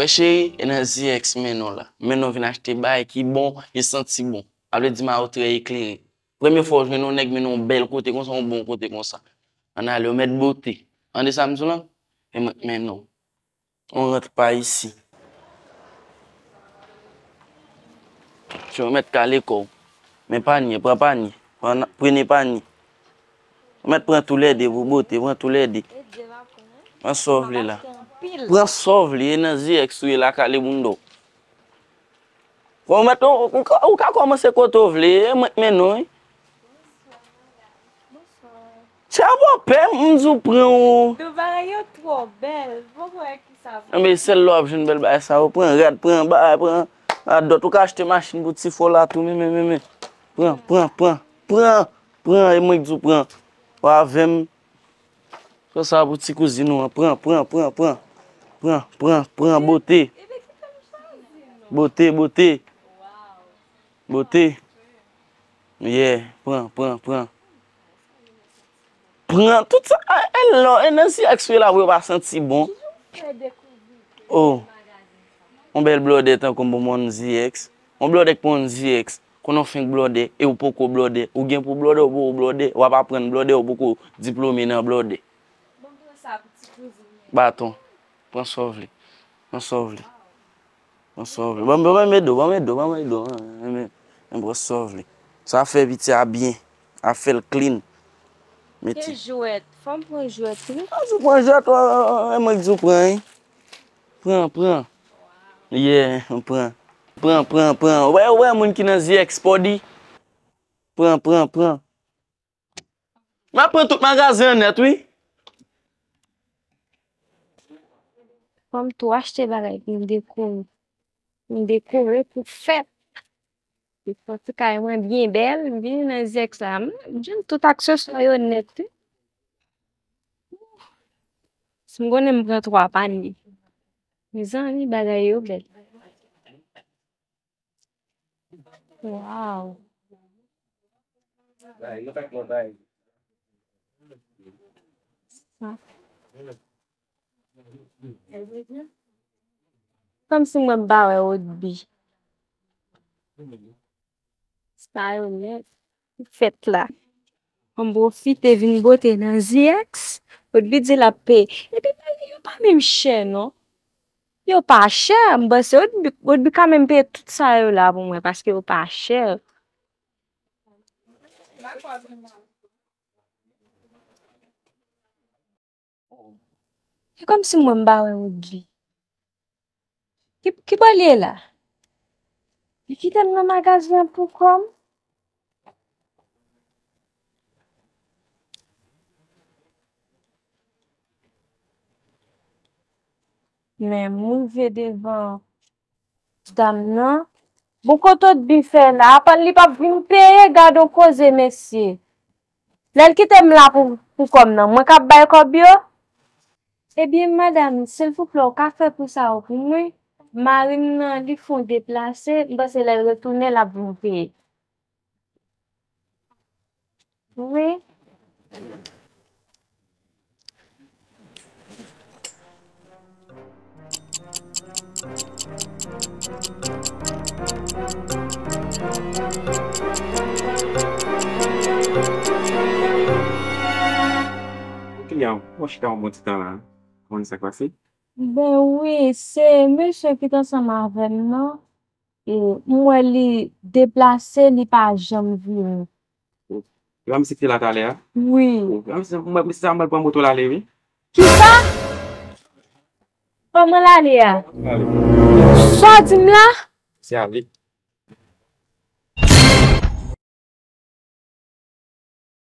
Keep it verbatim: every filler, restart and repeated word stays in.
Cheri, e nan Zirex m mennen w la. M mennen w vin achte bagay ki bon, e santi bon. A vle di mayo trè eklere. Premye fwa w jwenn yon nèg mennen w yon bèl kote konsa, yon bon kote konsa. Ann ale, w mèt bote. Tande sa m di w lan? E mwen k mennen w. On rant pa isi. Cheri, w mèt kale kò w. Men panye, pran panye. Pran, prene panye. W mèt pran toulède pou bote, pran toulède. Pran sa w vle la. Pran sa w vle, e nan Zirex ou ye la, kale bounda w. Bon, mèt, ou, ou ka, ou ka kòmanse kote w vle, e mwen k mennen w, wi. Chè bòpè, m di w pran ou. Tout bagay yo twò bèl. Poko wè ki sa vre. Enben, sèl lè w ap jwenn bèl bagay sa yo. Pran rad, pran bagay, pran radòt. Ou ka achte machin pou ti frè w la tou, men, men, men, men. Pran, pran, pran, pran, pran, e mwen k di w pran. Ou avè m. Pran sa pou ti kouzin ou an. Pran, pran, pran, pran. Pran, pran, pran, bote. Bote, bote. Bote. Yeah, pran, pran, pran. Pran tout sa, e, e lò, e nan Zirex ou ye la pou yo pa santi bon. Oh. On bèl blòdè tankou m pou mwen Zirex. On blòdè k pran Zirex. Konnen w fenk blòdè, e w poko blòdè. Ou gen pou blòdè, ou poko blòdè. W ap aprann blòdè, ou poko diplome nan blòdè. Baton. Pran sa w vle. Pran sa w vle. Pran sa w vle. Ban m, ban m ede w, ban m ede w, ban m ede w. An, an, an, an, pran sa w vle. Sa fè piti a byen. A fè l clean. Mete. Gen jwèt. Fò m pran jwèt, wi. A, si w pran jwèt, wè, wè, wè, mwen k di w pran, wi. Pran, pran. Yeah, pran. Pran, pran, pran. Wè, wè, moun ki nan Zirex pòdi. Pran, pran, pran. M ap pran tout magazen an nèt, wi. Fò m tou achte bagay pou m dekore. M dekore pou fèt. Li fè ti kay mwen byen bèl, m vin nan Zirex la. M jwenn tout akseswa yo nèt, wi. Si m konnen m pran twa panye. Mezanmi, bagay yo bèl. Wow. Sa. Kòmsi mwen m pa wè Rodby. Sa yo nèt. Fèt la. Mwen pwofite vin bote nan Zirex. Rodby di l ap peye. Epi bagay yo pa menm chè non. Yo pa chè. M panse Rodby, Rodby ka menm peye tout sa yo la pou mwen paske yo pa chè. E kòmsi mwen m pa wè Rodby. Ki, ki bò l ye la? Li kite m nan magazen an pou kò m? Men m rive devan dam nan. Bon, kote Rodby fè la? Aprann li p ap vin peye, gad on koze, mesye. Lè l kite m la pou, pou kò m nan, mwen k ap bay kòb yo? Ebyen, madanm, silvouplè, ou ka fè pou sa yo pou mwen? Mari m nan, li fon deplase, m panse lè l retounen, l ap vin peye. Wi. Kliyan, ou chita yon bon ti tan la. Konn sa k pase? Ben wi, se mesye ki t ansanm avè m nan. E, m wè li deplase, li pa janm vini. Epa misye ki te la talè a? Wi. Epa misye, m wè misye sa mal pran moto l ale, wi. Kisa? Kòman l ale a? L ale. Sa w di m la? Se ale.